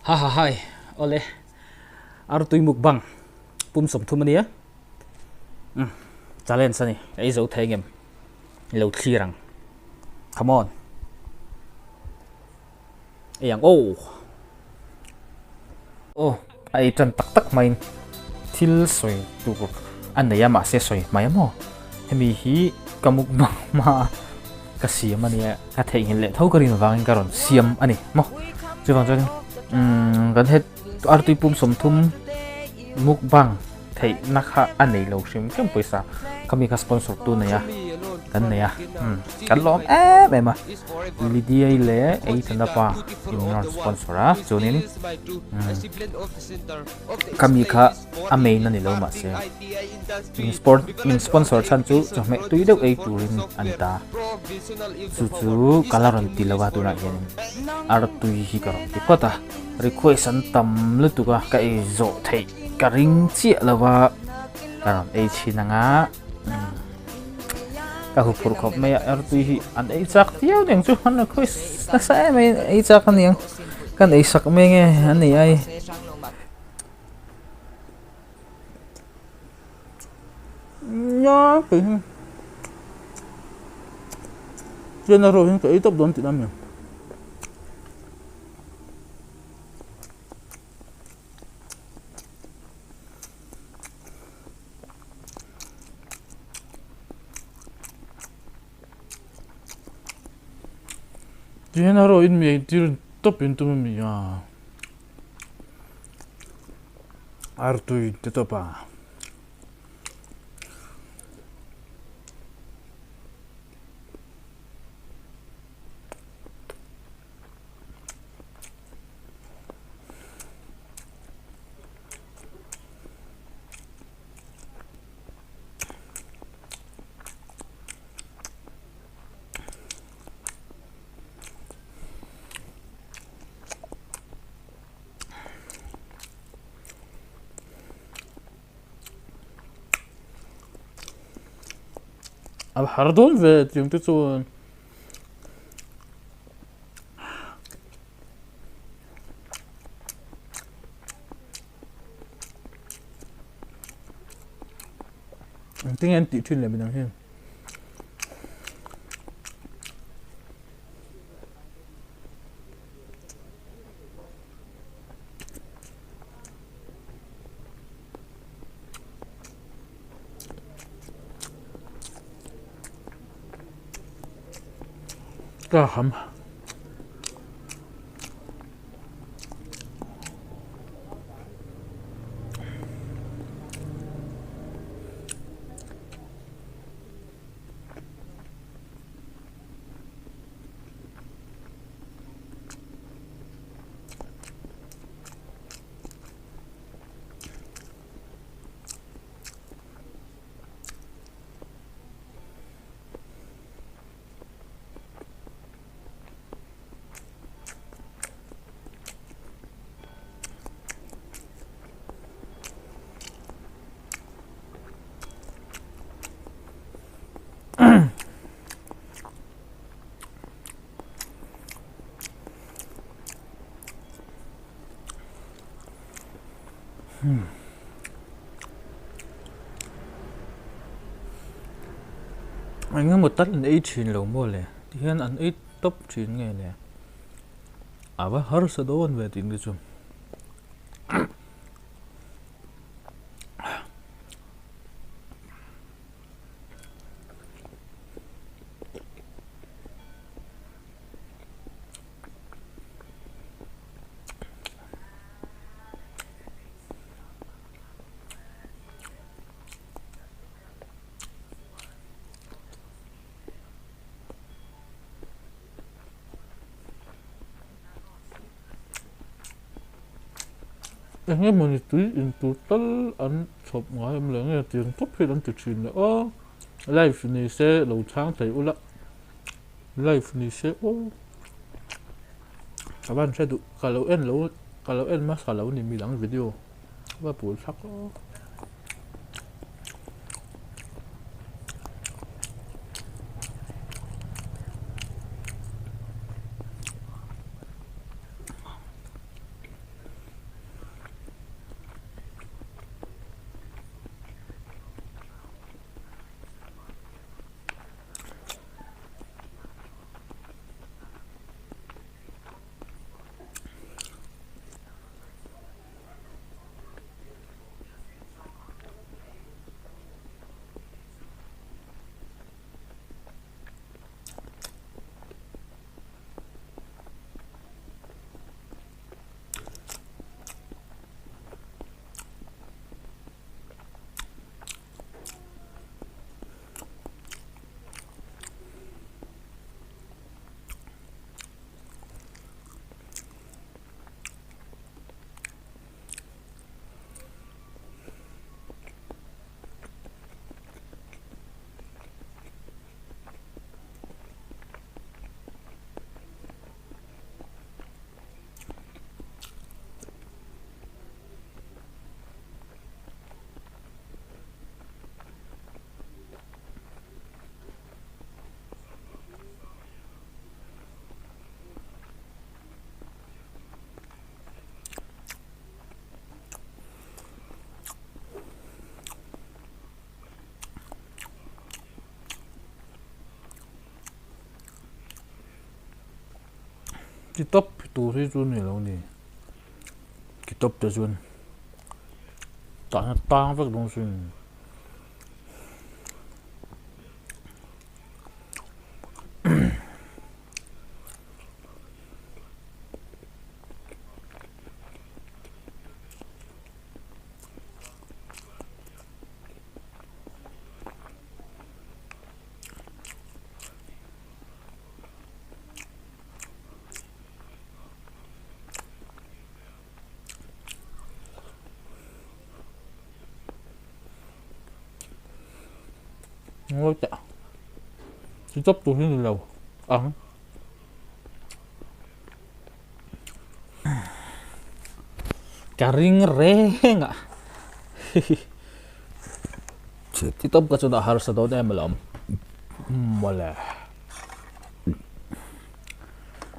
Ha ha hai awle artui mukbang pum 30 ania umm challenge ani ka ei zo thei ngem i lo thlir ang come on ei ang aw aw a ei tan tak tak maiin thil sawi tur a nei a mahse sawi mai a maw hemi hi ka mukbang hma a ka siam a nia ka theihnghilh leh tho ka rin vangin ka rawn siam a ni maw chuvang chuan umm kan het artui pum 30 mukbang theihna kha a nei lo hrim hrim pawisa khami kha sponsor tu nei a kan nei a umm kan lawm em em a Lydia leh Ethan-a pa in rawn sponsor a chuanin umm khami kha a main a ni lo mahse min sport min sponsor chhan chu chawhmeh tui deuh ei turin a ni ta chu chu ka la rawn ti lo a tunah hianin artui hi ka rawn ti phawt a request an tam lutuk a ka ei zawh theih ka ring chiah lo va ka rawn ei chhin ang a ka huphurh khawp mai a artui hi an ei chak viau aniang chu an request nasa em mai ei chak aniang kan ei sak mai nge an ei ai. Nia kei hi Chen a rawh hian ka ei tawp dawn tihna a ni. Tihian a rawh in mi eitir tawp in tum a mi a. Artui te tawp a. A har dawn ve tiang te chuan. Engtin nge an tih thin leh midang hian. Ka ham. Eng emaw tal an ei thin lo maw le tihian an ei tawp thin nge le a va harsa dawn ve tih te chu. Eng emawni tui in tur tal an chhawp ngai awm leh nge tiang tawp hian an ti thin leh aw live ni se lo chhang thei ula live ni se aw ka van hre duh ka lo en lo ka lo en hmasa lo ni midang video va pul thlak aw. Ti tawp tur hi chu ni lo ni. Ti tawp te chuan tah hian tang vek dawn sin. Ngawi teh ti tawp tur hi ni lo ang. Ka ring reng a ti tawp ka chuan a harsa dawn em alawm mawle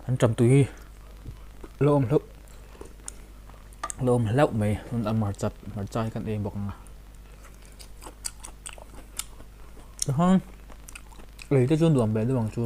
an tam tui hi lo awm hlauh lo awm hlauh mai a hmarcha hmarcha hi kan eng bawk ang a tichuan ei te chu nuam ve deuh ang chu.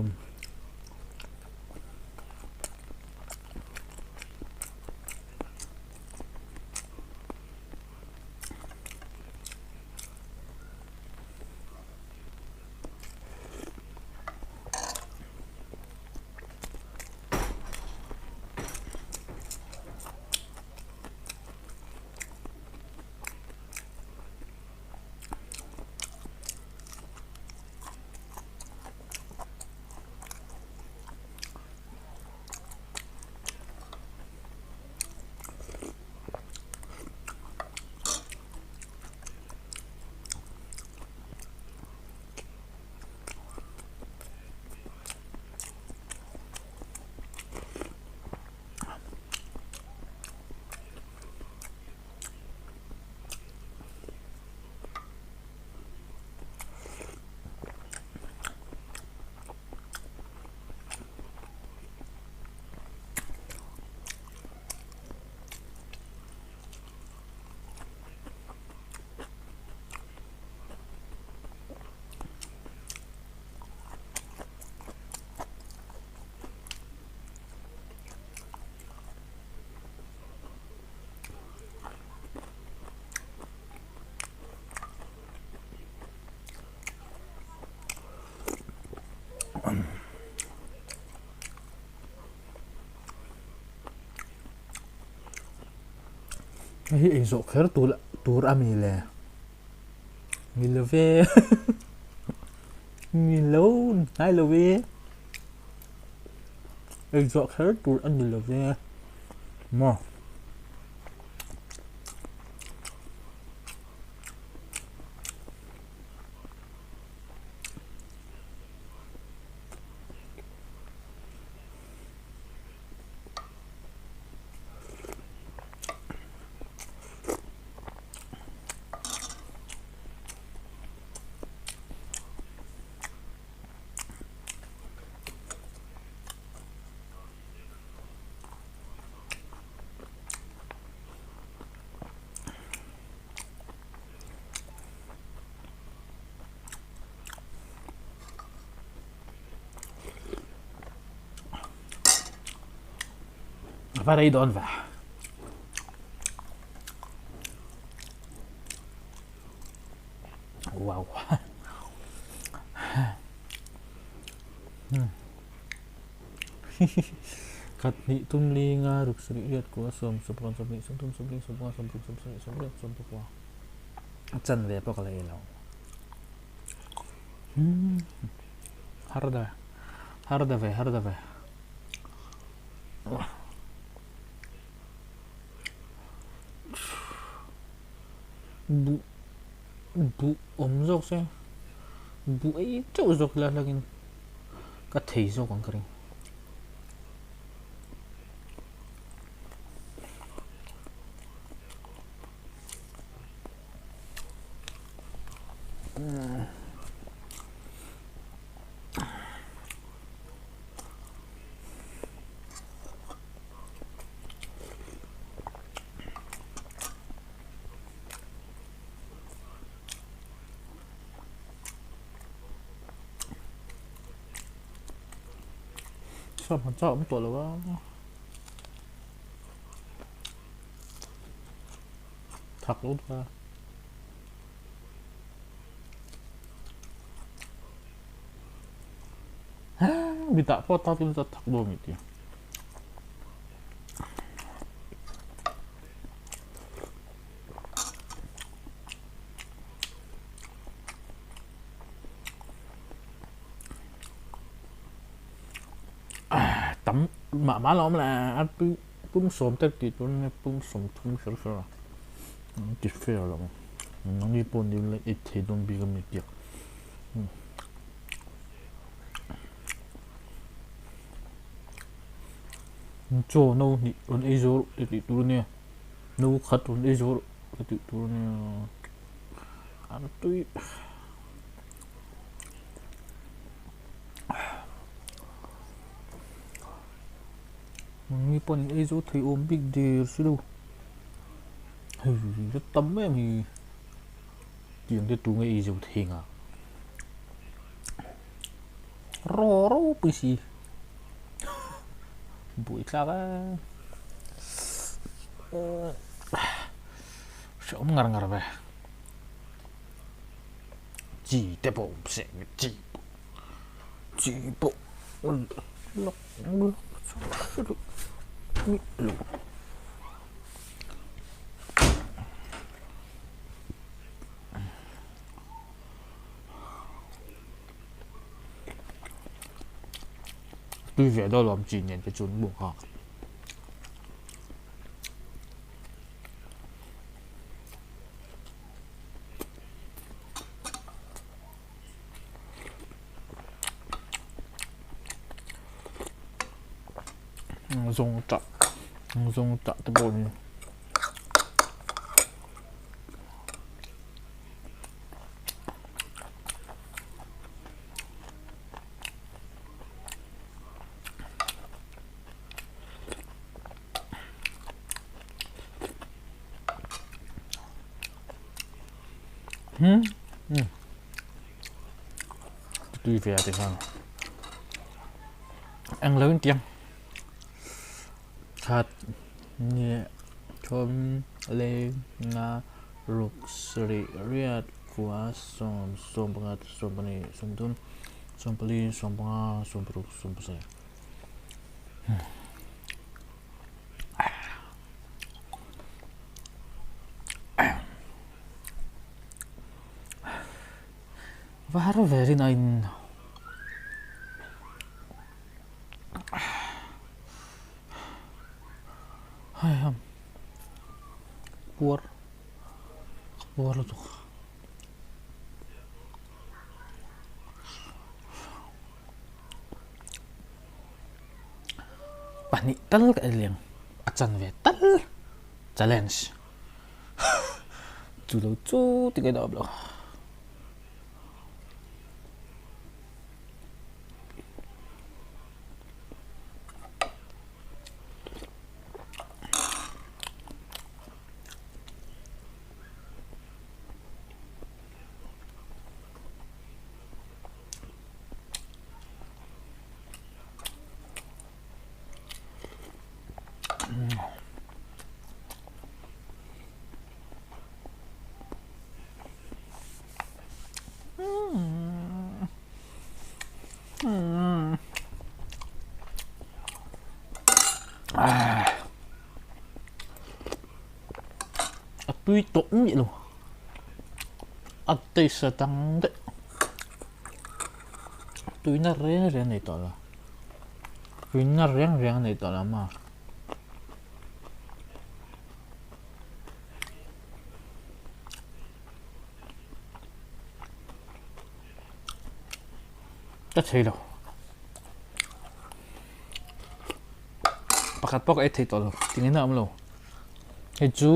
Hei hi ei zawh kher tur tur a mi le ni lo ve ni lo hnai lo ve ei zawh kher tur a ni lo ve maw. A va rei dawn ve. Wow. Khat hnih tum li nga ruk sarih riat kua sawm sawmpakhat sawmhnih sawmthum sawmli sawmpanga sawmruk sawmsarih sawmriat sawmpakua a chanve pawh ka la ei lo. Har da har da ve har da ve. Buh buh awm zawk se buh ei teuh zawk ila hlakin ka thei zawk ang ka ring. Saw hman chauh awm tawh lo a. Thak lo ta. Mitah pawh takin ka thak dawn ni ti. Tam mah mah lo awm le a pum sawm te tih tur ania pum 30 hrer hrer a an ti fair lo nangni pawh ni ila ei thei dawn bik ami tiang chaw no hnih rawn ei zawr te tih tur ania no khat rawn ei zawr te tih tur ania an tui. Mi pawh in ei zo thei awm bik der si lo hei a tam em hi tiang te tunge ei zo thei nga raw ropui si buai thlak a hrehawm ngar ngar ve. Chi te pawh awm se chi pawh chi pawh lawk lawk lo. Tui ve dawn lo chi nen te chuan bawk a. Zawng tah zawng tah te pawh hi Tui ve a ti khan eng lo in tiang khat nge thum le nga ruk sarih riat kua sawm 15 24 30 24 25 26 27. Var verin a in Heiha puar puar lutuk. Pahnih tal ka en liam a chanve tal challenge chu lo chu ti ka dawp lo. A tui tawh miah lo a taste a dang daih tuina reng reng nei tawh lo tuina reng reng nei tawh lo maw. Ka thei lo pakhat pawh ka ei thei tawh lo tingin a awm lo hei chu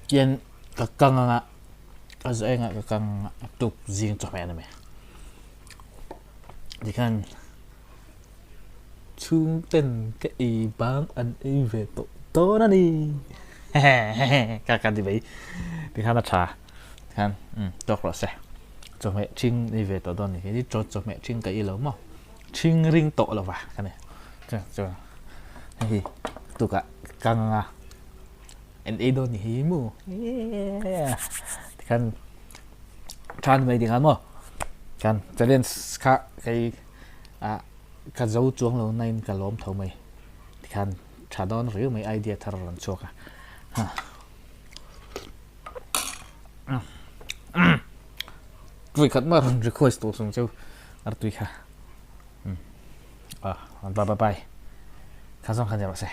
kian ka kang anga ka zaih anga ka kang anga a tuk zing chawhmeh a ni mai tikhan chhungten ka ei bang an ei ve tawh dawn a ni ka ka ti mai tikhan a tha tikhan umm tawk rawh se chawhmeh ṭhing ei ve tawh dawn a ni hi chaw chawhmeh ṭhing ka ei lo maw ṭhing ring tawh lo va ka ni chu chu hei tukah kang anga. En ei dawn ni hi maw tikhan tha ni mai ding a maw kan challenge kha kei ah ka zo chuang lo na in ka lawm tho mai tikhan tha dawn riau mai idea thar a rawn chhuak a ha Vawikhat mah rawn request tawh chung chu artui kha. Ah, bye bye bye. Kha zawng kha ni rawh se.